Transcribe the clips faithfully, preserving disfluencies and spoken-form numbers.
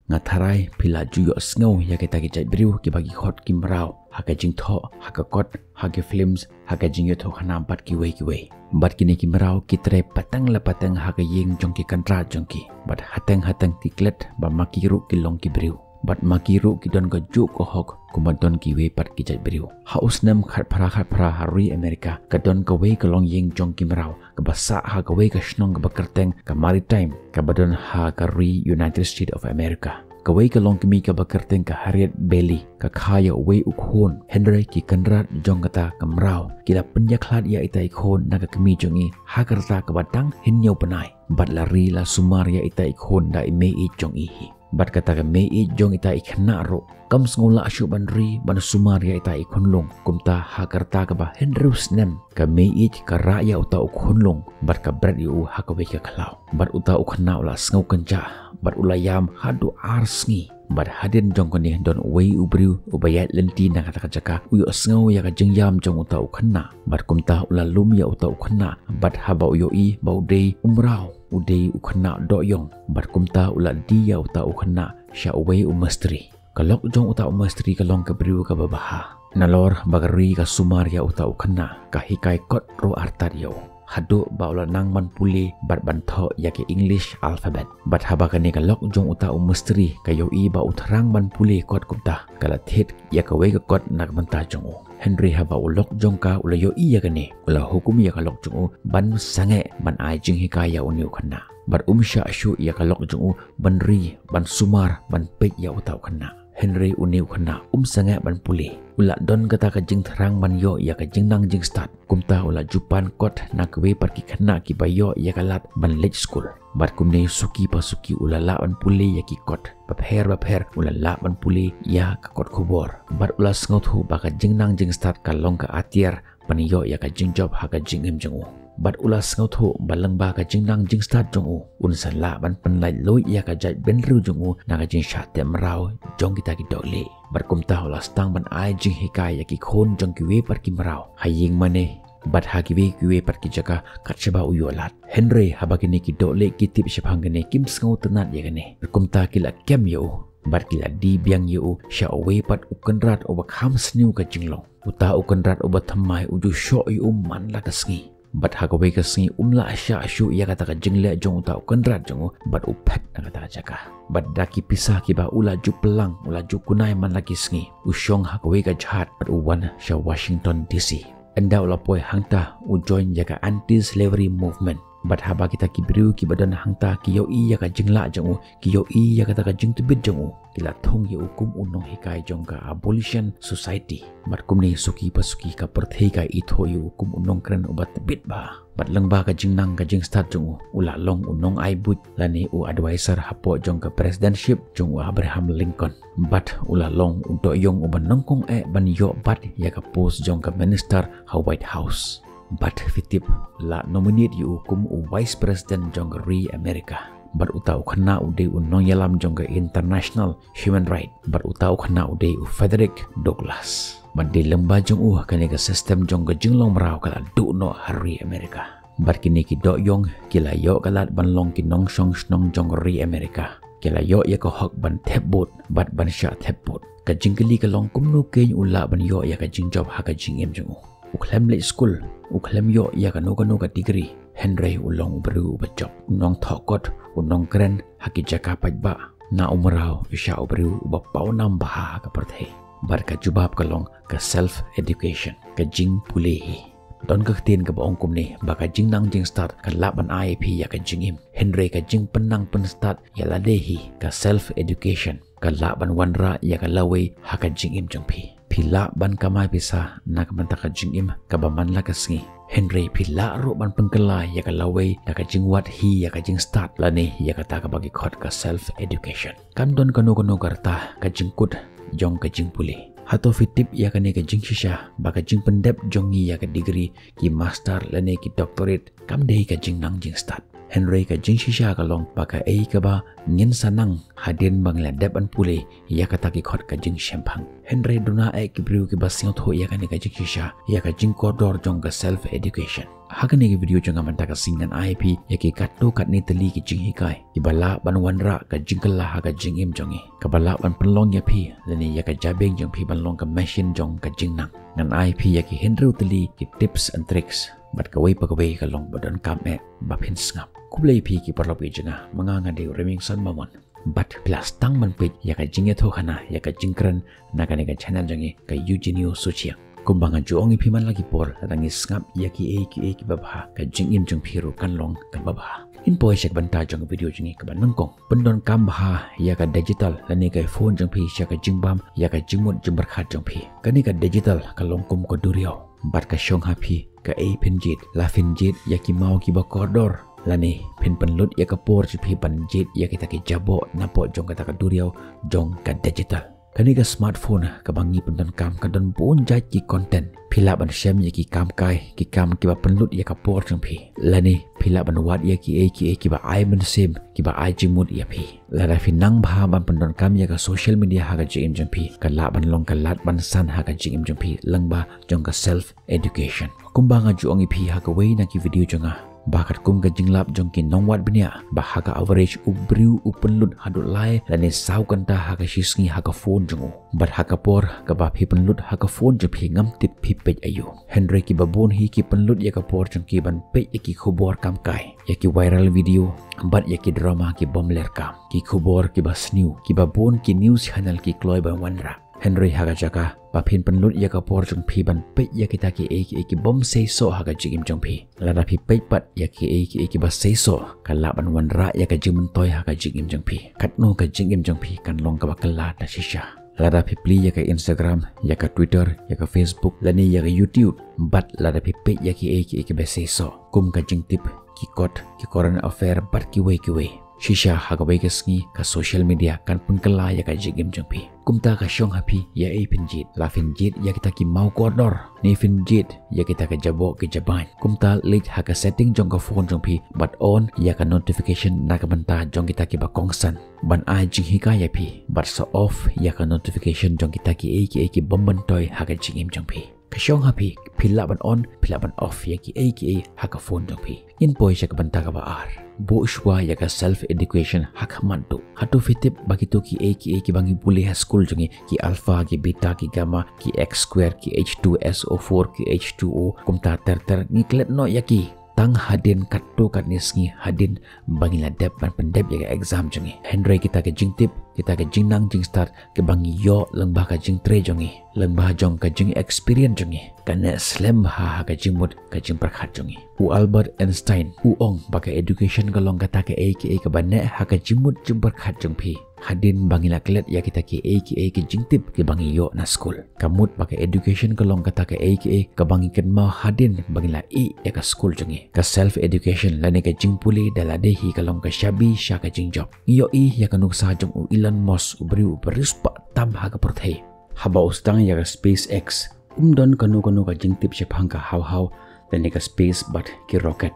Nga tharai phi la ju ïohsngew ïa kita ki jait briew kiba ki khot ki mraw ha ka jingthoh, ha ka kot, ha ki films, ha ka jingïathuhkhana bad kiwei kiwei. Bad kine ki mraw ki trei pateng la pateng ha ka ïing jong ki kynrad jong ki. Bad hateng hateng ki klet ba ma ki ruh ki long ki briew. Bad ma ki ruh ki don kajuh ka hok kumba don kiwei pat ki jait briew. Ha u snem khatphra khatphra ha ri Amerika ka don kawei ka longïing jong ki mraw kaba sah ha kawei ka shnong kaba kyrteng ka Maritime, kaba don ha ka ri United States of America. Kawei ka longkmie kaba kyrteng ka Harriet Bailey ka kha ïa uwei u khun, hynrei ki kynrad jong kata ka mraw ki la pynïakhlad ïa ita i khun na ka kmie jong i ha ka rta kaba dang hynñiew bnai. Bad la ri la sumar ïa ita i khun da i meiieit jong i hi. Bad kata ka meiieit jong ita i khynnah ruh kam sngew lah shuh ban ri ban sumar ïa ita i khunlung. Kumta ha ka rta kaba hynriew snem ka meiieit ka rah ïa uta u khunlung bad ka bret ïa u ha kawei ka khlaw. Bad uta u khynnah u la sngew kynjah bad u la ïam haduh ar sngi. Bad hadien jong kane don uwei u briew uba ïaid lynti na kata ka jaka, u ïohsngew ïa ka jingïam jong uta u khynnah. Bad kumta u la lum ïa uta u khynnah, bad haba u ïohi ba u dei u mraw, u dei u khynnah dohïong. Bad kumta u la die ïa uta u khynnah sha uwei u mistri. Ka lok jong uta u mistri ka long ka briew kaba bha. Nalor ba ka ri ka sumar ïa uta u khynnah, ka hikai kot ruh artat ïa u, haduh ba u la nang ban pule bad ban thoh ïa ka English alphabet. Bad haba kane ka lok jong uta u mistri ka ïohi ba u thrang ban pule kot kumta, ka la thied ïa kawei ka kot na ka bynta jong u. Hynrei haba u lok jong ka u la ïohi ïa kane, u la hukum ïa ka lok jong u ban sangeh ban ai jinghikai ïa une u khynnah. Bad um shah shuh ïa ka lok jong u ban ri, ban sumar, ban peit ïa uta u khynnah. Hynrei une u khynnah um sangeh ban pule. U la don kata ka jingthrang ban ïoh ïa ka jingnang jingstad. Kumta u la ju pan kot na kawei pat ki khynnah kiba ïoh ïa ka lad ban leit skul. Bad kumne suki pa suki u la lah ban pule ïa ki kot bapher bapher, u la lah ban pule ïa ka kot khubor. Bad u la sngewthuh ba ka jingnang jingstad ka long ka atiar ban ïoh ïa ka jingjop ha ka jingim jong u. Bad u la sngewthuh ba lyngba ka jingnang jingstad jong u, un sa lah ban pynlait luid ïa ka jaitbynriew jong u na ka jingshah tep mraw jong kita ki dohlieh. Bad kumta u la sdang ban ai jinghikai ïa ki khun jong kiwei pat ki mraw ha ïing mane bad ha kiwei kiwei pat ki jaka kat shaba u ïoh lad. Hynrei haba kine ki dohlieh ki tip shaphang kane, kim sngewtynnat ïa kane. Bad kumta ki la kem ïa u bad ki la die biang ïa u sha uwei pat u kynrad uba kham sniew ka jinglong. Uta u kynrad uba thymmai u ju shoh ïa u man la ka sngi. Bad ha kawei ka sngi um lah shah shuh ïa kata ka jingleh jong uta u kynrad jong u bad u phet na kata ka jaka. Bad da ki pisa kiba u la ju pynlang, u la ju kunai man la ki sngi, u shong ha kawei ka jhad bad u wan sha Washington D C. Ynda u la poi hangta u join ïa ka anti-slavery movement. Bad haba kita ki briew kiba don hangta ki ïohi ïa ka jinglah jong u, ki ïohi ïa kata ka jingtbit jong u, ki la thung ïa u kum u nonghikai jong ka Abolition Society. Bad kumne suki pa suki ka pyrthei ka ithuh ïa u kum u nongkren uba tbit bha. Bad lyngba ka jingnang ka jingstad jong u, u la long u nongai buit lane u advisor hapoh jong ka presidentship jong u Abraham Lincoln. Bad u la long u dohïong uba nyngkong eh ban ïoh bat ïa ka post jong ka minister ha White House. Bad phi tip, la nominate ïa u kum u vice president jong ka ri America. Bad uta u khynnah u dei u nongïalam jong ka International Human Rights. Bad uta u khynnah u dei u Frederick Douglass. Bad dei lyngba jong u kane ka system jong ka jinglong mraw ka la duh noh ha ri America. Bad kine ki dohïong ki la ïoh ka lad ban long ki nongshong shnong jong ka ri America. Ki la ïoh ïa ka hok ban thep vote bad ban shah thep vote. Ka jingkylli ka long kumno keiñ u lah ban ïoh ïa ka jingjop ha ka jingim jong u. U khlem leit skul, u khlem ïoh ïa kano kano ka degree, hynrei u long u briew uba jop, u nongthoh kot, u nongkren ha ki jaka paidbah. Na u mraw u shah u briew uba pawnam bha ha ka pyrthei. Bad ka jubab ka long ka self education, ka jingpule hi. Don ka ktien kaba ong kumne ba ka jingnang jingstad ka lah ban ai phi ïa ka jingim, hynrei ka jingpynnang pynstad ïa lade hi, ka self education, ka lah ban wanrah ïa ka lawei ha ka jingim jong phi. Phi lah ban kamai pisa na ka bynta ka jingim kaba man la ka sngi, hynrei phi lah ruh ban pynkylla ïa ka lawei da ka jingwad hi ïa ka jingstad lane ïa kata kaba ki khot ka self education. Kam don kano kano ka rta ka jingkut jong ka jingpule. Hato phi tip ïa kane ka jingshisha ba ka jingpyndep jong ngi ïa ka degree, ki master lane ki doctorate kam dei ka jingnang jingstad? Hynrei ka jingshisha ka long ba kaei kaba ngin sa nang hadien ba ngi la dep ban pule ïa kata ki khot ka jingshemphang. Hynrei duna eh ki briew kiba sngewthuh ïa kane ka jingshisha, ïa ka jingkordor jong ka self education. Ha kane ka video jong nga mynta ka sngi ngan ai phi ïa ki katto katne tylli ki jinghikai kiba lah ban wanrah ka jingkylla ha ka jingim jong ngi, kaba lah ban pynlong ïa phi lane ïa ka jabieng jong phi ban long ka machine jong ka jingnang. Ngan ai phi ïa ki hynriew tylli ki tips and tricks, bad kawei pa kawei ka long ba donkam eh ba phin sngap. Khublei phi ki paralok ki jong nga, ma nga nga dei u Remingson Mamon. Bad phi la sdang ban peit ïa ka jingïathuhkhana ïa ka jingkren na kane ka channel jong ngi ka Eugenio Suchiang. Kumba nga ju ong ïa phi man la ki por, lada ngi sngap ïa kiei kiei kiba bha, ka jingim jong phi ruh kan long kaba bha. Ngin poi sha ka bynta jong ka video jong ngi kaba nyngkong. Pyndonkam bha ïa ka digital lane ka phone jong phi sha ka jingbam ïa ka jingmut jingpyrkhat jong phi. Kane ka digital ka long kum ka duriaw. Bad ka shong ha phi kaei phin jied. La phin jied ïa ki maw kiba kordor, lane phin pynlut ïa ka por jong phi ban jied ïa kita ki jaboh napoh jong kata ka duriaw jong ka digital. Kane ka smartphone kaba ngi pyndonkam ka don bun jait ki content. Phi lah ban shem ïa ki kam kai, ki kam kiba pynlut ïa ka por jong phi. Lane phi lah ban wad ïa kiei kiei kiba ai mynsiem, kiba ai jingmut ïa phi. Lada phi nang bha ban pyndonkam ïa ka social media ha ka jingim jong phi, ka lah ban long ka lad ban san ha ka jingim jong phi lyngba jong ka self education. Kumba nga ju ong ïa phi ha kawei na ki video jong nga, ba katkum ka jinglap jong ki nongwad bniah, ba ha ka average u briew u pynlut haduh lai lane saw kynta ha ka shisngi ha ka phone jong u. Bad ha ka por kaba phi pynlut ha ka phone jong phi ngam tip phi peit aïu. Hynrei kiba bun hi ki pynlut ïa ka por jong ki ban peit ïa ki khubor kam kai, ïa ki viral video, bad ïa ki drama ki bym ler kam, ki khubor kiba sniew, kiba bun ki news channel ki kloi ban wanrah. Hynrei ha ka jaka ba phin pynlut ïa ka por jong phi ban peit ïa kita kiei kiei ki bym seisoh ha ka jingim jong phi, lada phi peit pat ïa kiei kiei kiba seisoh, ka lah ban wanrah ïa ka jingmyntoi ha ka jingim jong phi. Katno ka jingim jong phi kan long kaba kylla da shisha. Lada phi plie ïa ka Instagram, ïa ka Twitter, ïa ka Facebook, lane ïa ka YouTube, bad lada phi peit ïa kiei kiei kiba seisoh, kum ka jingtip, ki kot, ki current affair, bad kiwei kiwei, shisha ha kawei ka sngi ka social media kan pynkylla ïa ka jingim jong phi. Kumta ka shong ha phi ïa ei phin jied. La phin jied ïa kita ki maw kordor, ne phin jied ïa kita ka jaboh ki jabieng. Kumta leit ha ka setting jong ka phone jong phi, bad on ïa ka notification na ka bynta jong kita kiba kongsan, ban ai jinghikai ïa phi, bad sa off ïa ka notification jong kita kiei kiei ki bym myntoi ha ka jingim jong phi. Ka shong ha phi, phi lah ban on, phi lah ban off ïa kiei kiei ha ka phone jong phi. Ngin poi sha ka bynta kaba ar. Buh shuwa ïa ka self education ha khmat duh. Hato phi tip ba kito kiei kiei kiba ngi pule ha skul jong ngi, ki alpha, ki beta, ki gamma, ki X square, ki H two S O four, ki H two O, kumta ter ter, ngi klet noh ïa ki tang hadien katto katne sngi hadien ba ngi la dep ban pyndep ïa ka exam jong ngi. Hynrei kita ka jingtip, kita ka jingnang jingstad kiba ngi ïoh lyngba ka jingtrei jong ngi, lyngba jong ka jingexperience jong ngi, ka neh slem bha ha ka jingmut ka jingpyrkhat jong ngi. U Albert Einstein u ong ba ka education ka long kata kaei kaei kaba neh ha ka jingmut jingpyrkhat jong phi. Hadien ba ngi la klet ïa kita kiei kiei ki jingtip kiba ngi ïoh na skul. Ka mut ba ka education ka long kata kaei kaei kaba ngi kynmaw hadien ba ngi la ïeh ïa ka skul jong ngi. Ka self education lane ka jingpule da lade hi ka long ka shabi sha ka jingjop. Ngi ïohi ïa ka nuksa jong u Elon Musk, u briew uba riewspah tam ha ka pyrthei. Haba u sdang ïa ka SpaceX, um don kano kano ka jingtip shaphang ka haw haw lane ka space bad ki rocket.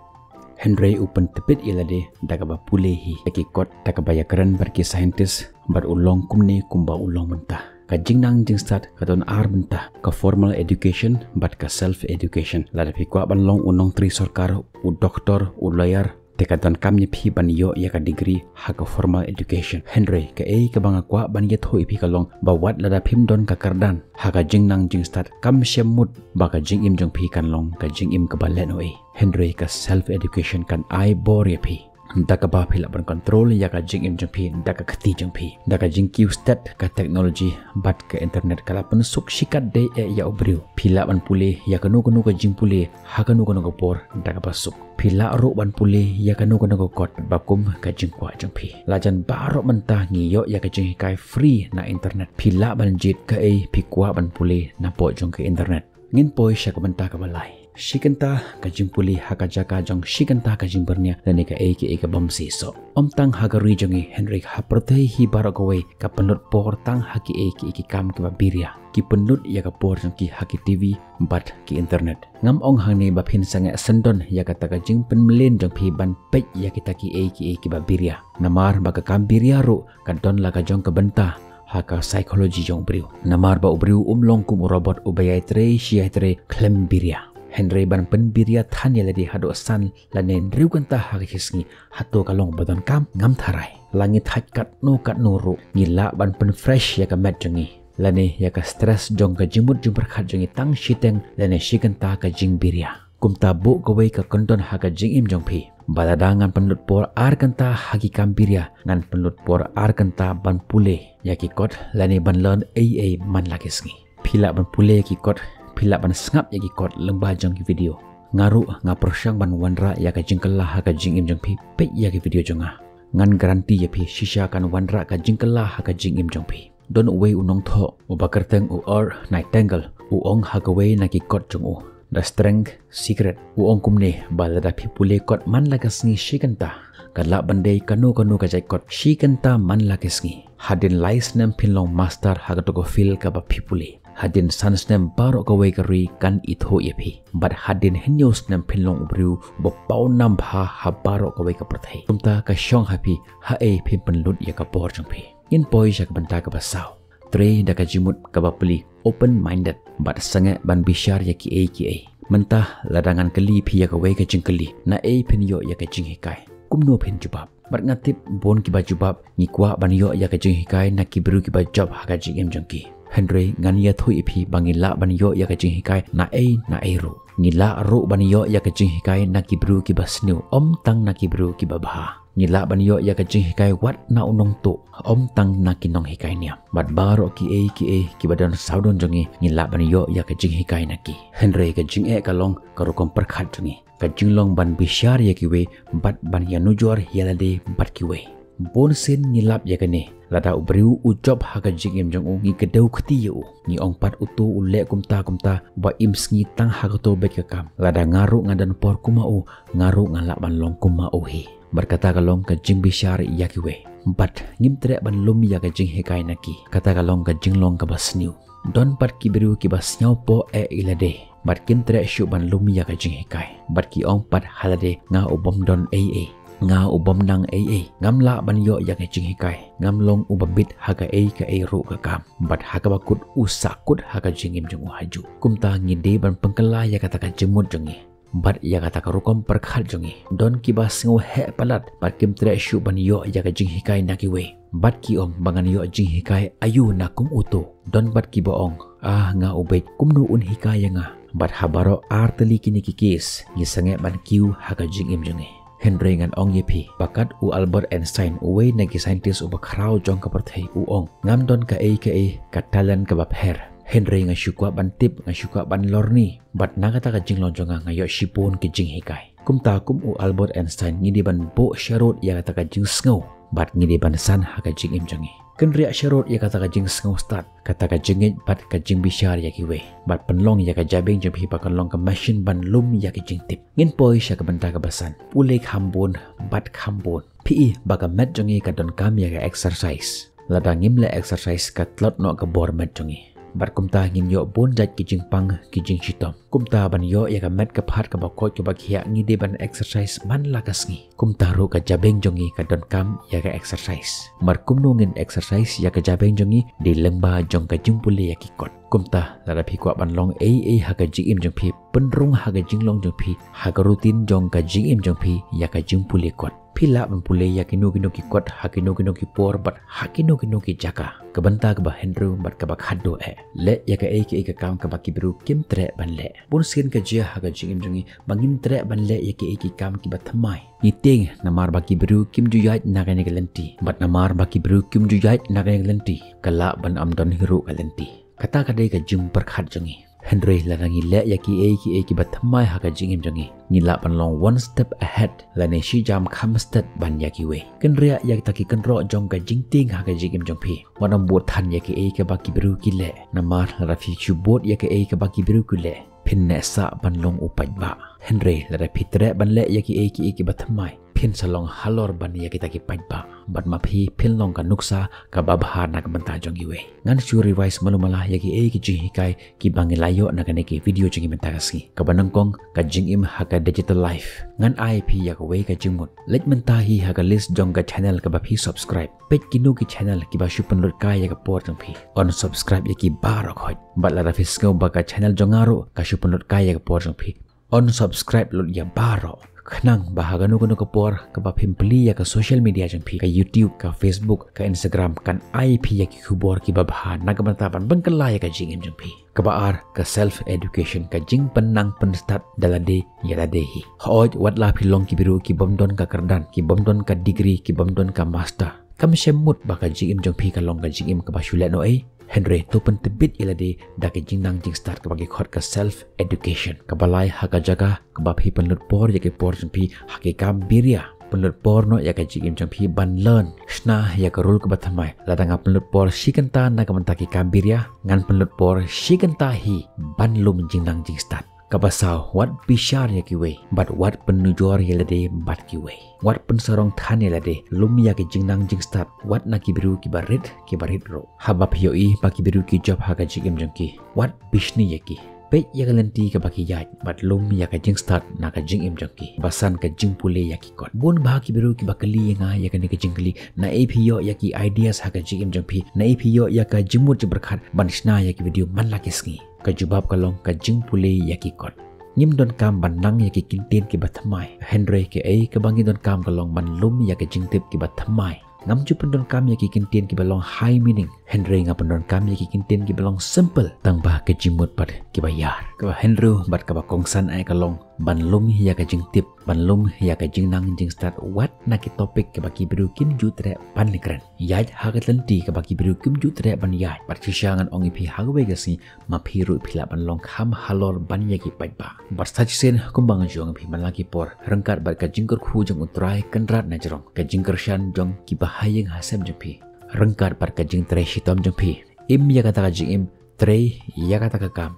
Hynrei u pyntipit ïa lade da kaba pule hi ïa ki kot da kaba ïakren bad ki scientist, bad u long kumne kumba u long mynta. Ka jingnang jingstad ka don ar bynta, ka formal education bad ka self education. Lada phi kwah ban long u nongtrei sorkar, u doktor, u lawyer, te ka donkam ïa phi ban ïoh ïa ka degree ha ka formal education. Hynrei kaei kaba nga kwah ban ïathuh ïa phi ka long ba wat lada phim don ka kyrdan ha ka jingnang jingstad, kam shym mut ba ka jingim jong phi kan long ka jingim kaba lehnohei. Hynrei ka self education kan ai bor ïa phi, da kaba phi lah ban control ïa ka jingim jong phi da ka kti jong phi, da ka jingkiew stet. Ka technology bad ka internet ka la pynsuk shikatdei eh ïa u briew. Phi lah ban pule ïa kano kano ka jingpule ha kano kano ka por da kaba suk. Phi lah ruh ban pule ïa kano kano ka kot ba kum ka jingkwah jong phi. La jan baroh mynta ngi ïoh ïa ka jinghikai free na internet. Phi lah ban jied kaei phi kwah ban pule napoh jong ka internet. Ngin poi sha ka bynta kaba lai. Shi kynta ka jingpule ha ka jaka jong shi kynta ka jingbyrngia lane ka ei ka ei ka bym seisoh. Ym tang ha ka ri jong ngi hynrei ha pyrthei hi baroh kawei ka pynlut por tang ha ki ei ki ei ki kam kiba biria. Ki pynlut ïa ka por jong ki ha ki T V bad ki internet. Ngam ong hangne ba phin sangeh syndon ïa kata ka jingpynmlien jong phi ban peit ïa kita ki ei ki ei kiba biria. Namar ba ka kam biria ruh ka don la ka jong ka bynta ha ka psychology jong u briew. Namar ba u briew um long kum u robot uba ïai trei shi ïai trei khlem biria. Hynrei ban pynbiria than ïa lade haduh san lane hynriew kynta ha ka shi sngi, hato ka long ba donkam? Ngam tharai. La ngi thait katno katno ruh ngi lah ban pynfresh ïa ka met jong ngi lane ïa ka stress jong ka jingmut jingpyrkhat jong ngi tang shiteng lane shi kynta ka jingbiria. Kumta buh kawei ka kyndon ha ka jingim jong phi ba lada ngan pynlut por ar kynta ha ki kam biria, ngan pynlut por ar kynta ban pule ïa ki kot lane ban learn ei ei man la ki sngi. Phi lah ban pule ïa ki kot, phi lah ban sngap ïa ki kot lyngba jong ki video. Nga ruh nga pyrshang ban wanrah ïa ka jingkylla ha ka jingim jong phi, peit ïa ki video jong nga. Ngan guarantee ïa phi shisha kan wanrah ka jingkylla ha ka jingim jong phi. Don uwei u nongthoh uba kyrteng u Earl Nightingale, u ong ha kawei na ki kot jong u, The Strength Secret. U ong kumne ba lada phi pule kot man la ka sngi shi kynta, ka lah ban dei kano kano ka jait kot shi kynta man la ka sngi. Hadien lai snem phin long master ha kato ka field kaba phi pule. Hadien san snem baroh kawei ka ri kan ithuh ïa phi. Bad hadien hynñiew snem phin long u briew uba paw nam bha ha baroh kawei ka pyrthei. Kumta ka shong ha phi ha ei phin pynlut ïa ka por jong phi. Ngin poi sha ka bynta kaba saw. Trei da ka jingmut kaba pli, open minded, bad sangeh ban bishar ïa ki ei ki ei. Mynta lada ngan kylli phi ïa kawei ka jingkylli, na ei phin ïoh ïa ka jinghikai? Kumno phin jubab? Bad nga tip bun kiba jubab, ngi kwah ban ïoh ïa ka jinghikai na ki briew kiba jop ha ka jingim jong ki. Hynrei ngan ïathuh ïa phi ba ngi lah ban ïoh ïa ka jinghikai na ei na ei ruh. Ngi lah ruh ban ïoh ïa ka jinghikai na ki briew kiba sniew, ym tang na ki briew kiba bha. Ngi lah ban ïoh ïa ka jinghikai wat na u nongtuh, ym tang na ki nonghikai niam. Bad baroh ki ei ki ei kiba don sawdong jong ngi, ngi lah ban ïoh ïa ka jinghikai na ki. Hynrei ka jingeh ka long ka rukom pyrkhat jong ngi. Ka jinglong ban bishar ïa kiwei bad ban ïanujor ïa lade bad kiwei. Bun sien ngi lap ïa kane, lada u briew u jop ha ka jingim jong u, ngi kdew kti ïa u. Ngi ong pat uto u leh kumta kumta, uba im sngi tang ha kato beit ka kam. Lada nga ruh nga don por kum ma u, nga ruh nga lah ban long kum ma u hi. Bad kata ka long ka jingbishar ïa kiwei. Bad ngim treh ban lum ïa ka jinghikai na ki. Kata ka long ka jinglong kaba sniew. Don pat ki briew kiba sngew poh eh ïa lade. Bad kim treh shuh ban lum ïa ka jinghikai. Bad ki ong pat ha lade, nga u bym don ei ei. Nga u bym nang ei ei. Ngam lah ban ïoh ïa ka jinghikai. Ngam long uba bit ha ka ei ka ei ruh ka kam. Bad ha kaba kut u sahkut ha ka jingim jong u hajuh. Kumta ngi dei ban pynkylla ïa kata ka jingmut jong ngi. Bad ïa kata ka rukom pyrkhat jong ngi. Don kiba sngew heh palat, bad kim treh shuh ban ïoh ïa ka jinghikai na kiwei. Bad ki ong ba ngan ïoh jinghikai aïu na kum uto. Don bad kiba ong, ah, nga u beit, kumno un hikai ïa nga? Bad ha baroh ar tylli kine ki case, ngi sangeh ban kiew ha ka jingim jong ngi. Hynrei ngan ong ïa phi, ba kat u Albert Einstein, uwei na ki scientist uba khraw jong ka pyrthei, u ong, ngam don kaei kaei ka talent kaba pher. Hynrei nga shu kwah ban tip, nga shu kwah ban lorni. Bad na kata ka jinglong jong nga, nga ïoh shibun ki jinghikai. Kumta kum u Albert Einstein, ngi dei ban buh sharud ïa kata ka jingsngew. Bad ngi dei ban san ha ka jingim jong ngi. Kynriah sharud ïa kata ka jingsngew stad, kata ka jingngeit bad ka jingbishar ïa kiwei. Bad pynlong ïa ka jabieng jong phi ba kan long ka machine ban lum ïa ki jingtip. Ngin poi sha ka bynta kaba san. Pule kham bun, bad kham bun. Phi i ba ka met jong ngi ka donkam ïa ka exercise. Lada ngim leh exercise ka tlot noh ka bor met jong ngi. Bad kumta ngin ïoh bun jait ki jingpang ki jingshitom. Kumta ban ïoh ïa ka met ka phad kaba koit kaba khiah ngi dei ban exercise man la ka sngi. Kumta ruh ka jabieng jong ngi ka donkam ïa ka exercise. Bad kumno ngin exercise ïa ka jabieng jong ngi? Dei lyngba jong ka jingpule ïa ki kot. Kumta lada phi kwah ban long ei ei ha ka jingim jong phi, pynrung ha ka jinglong jong phi, ha ka routine jong ka jingim jong phi ïa ka jingpule kot. Phi lah ban pule ïa kino kino ki kot ha kino kino ki por bad ha kino kino ki jaka. Ka bynta kaba hynriew bad kaba khatduh eh, leh ïa kaei kaei ka kam kaba ki briew kim treh ban leh. Bun sien ka jia ha ka jingim jong ngi ba ngim treh ban leh ïa kaei kaei ki kam kiba thymmai. Ngi tieng namar ba ki briew kim ju ïaid na kane ka lynti. Bad namar ba ki briew kim ju ïaid na kane ka lynti, ka lah ban ym don hi ruh ka lynti. Kata ka dei ka jingpyrkhat jong ngi. Hynrei lada ngi leh ïa kiei kiei kiba thymmai ha ka jingim jong ngi, ngi lah ban long one step ahead, lane shi jam kham stet ban ïa kiwei. Kynriah ïa kita ki kynroh jong ka jingtieng ha ka jingim jong phi. Wat ym bud than ïa kiei kaba ki briew ki leh. Namar lada phi shu bud ïa kiei kaba ki briew ki leh, Phin neh sah ban long u paidbah. Hynrei lada phi treh ban leh ïa kiei kiei kiba thymmai, phin sa long halor ban ïa kita ki paidbah. Bad ma phi phin long ka nuksa kaba bha na ka bynta jong iwei. Ngan shu revise malu mala ïa kiei ki jinghikai kiba ngi la ïoh na kane ka video jong ngi mynta ka sngi. Kaba nyngkong, ka jingim ha ka digital life. Ngan ai phi ïa kawei ka jingmut. Leit mynta hi ha ka list jong ka channel kaba phi subscribe. Peit kino ki channel kiba shu pynlut kai ïa ka por jong phi. Unsubscribe ïa ki baroh khoit. Bad lada phi sngew ba ka channel jong nga ruh ka shu pynlut kai ïa ka por jong phi, unsubscribe lut ïa baroh. Khnang ba ha kano kano ka por kaba phim plie ïa ka social media jong phi, ka YouTube, ka Facebook, ka Instagram, kan ai phi ïa ki khubor kiba bha na ka bynta ban pynkylla ïa ka jingim jong phi. Kaba ar, ka self education, ka jingpynnang pynstad da lade ïa lade hi. Hooid, wat la phi long ki briew kibym don ka kyrdan, kibym don ka degree, kibym don ka master, kam shym mut ba ka jingim jong phi ka long ka jingim kaba shu lehnohei. Hynrei to pyntbit ïa lade da ka jingnang jingstad kaba ki khot ka self education. Kaba lai, ha ka jaka kaba phi pynlut por ïa ki por jong phi ha ki kam biria, pynlut por noh ïa ka jingim jong phi ban learn, shna ïa ka rule kaba thymmai. Lada nga pynlut por shi kynta na ka bynta ki kam biria, ngan pynlut por shi kynta hi ban lum jingnang jingstad. Kaba saw, wat bishar ïa kiwei bad wat pynnujor ïa lade bad kiwei. Wat pynsarong than ïa lade, lum ïa ka jingnang jingstad wat na ki briew kiba rit, kiba rit ruh. Haba phi ïohi ba ki briew ki jop ha ka jingim jong ki, wat bishni ïa ki. Peit ïa ka lynti kaba ki ïaid bad lum ïa ka jingstad na ka jingim jong ki. Ba san, ka jingpule ïa ki kot. Bun bah ki briew kiba kylli ïa nga ïa kane ka jingkylli, naei phi ïoh ïa ki ideas ha ka jingim jong phi, naei phi ïoh ïa ka jingmut jingpyrkhat ban shna ïa ki video man la ki sngi. Ka jubab ka long, ka jingpule ïa ki kot. Ngim donkam ban nang ïa ki kyntien kiba thymmai, hynrei kaei kaba ngi donkam ka long ban lum ïa ka jingtip kiba thymmai. Ngam ju pyndonkam ïa ki kyntien kiba long high meaning, hynrei nga pyndonkam ïa ki kyntien kiba long simple, tang ba ka jingmut pat kiba ïar. Kaba hynriew bad kaba kongsan eh ka long ban lum ïa ka jingtip, ban lum ïa ka jingnang jingstad wat na ki topic kaba ki briew kim ju treh ban kren. Ïaid ha ka lynti kaba ki briew kim ju treh ban ïaid. Bad shisha ngan ong ïa phi, ha kawei ka sngi ma phi ruh phi lah ban long kham halor ban ïa ki paidbah. Bad sa shisien, kumba nga ju ong ïa phi man la ki por, ryngkat bad ka jingkyrkhu jong U Trai Kynrad na jrong, ka jingkyrshan jong kiba ha ïing ha sem jong phi, ryngkat bad ka jingtrei shitom jong phi, im ïa kata ka jingim, trei ïa kata ka kam,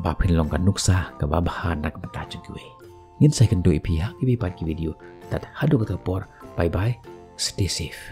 ba phin long ka nuksa kaba bha na ka bynta jong kiwei. Ngin sa ïakynduh ïa phi ha kiwei pat ki video. Tad haduh kata ka por, bye bye, stay safe.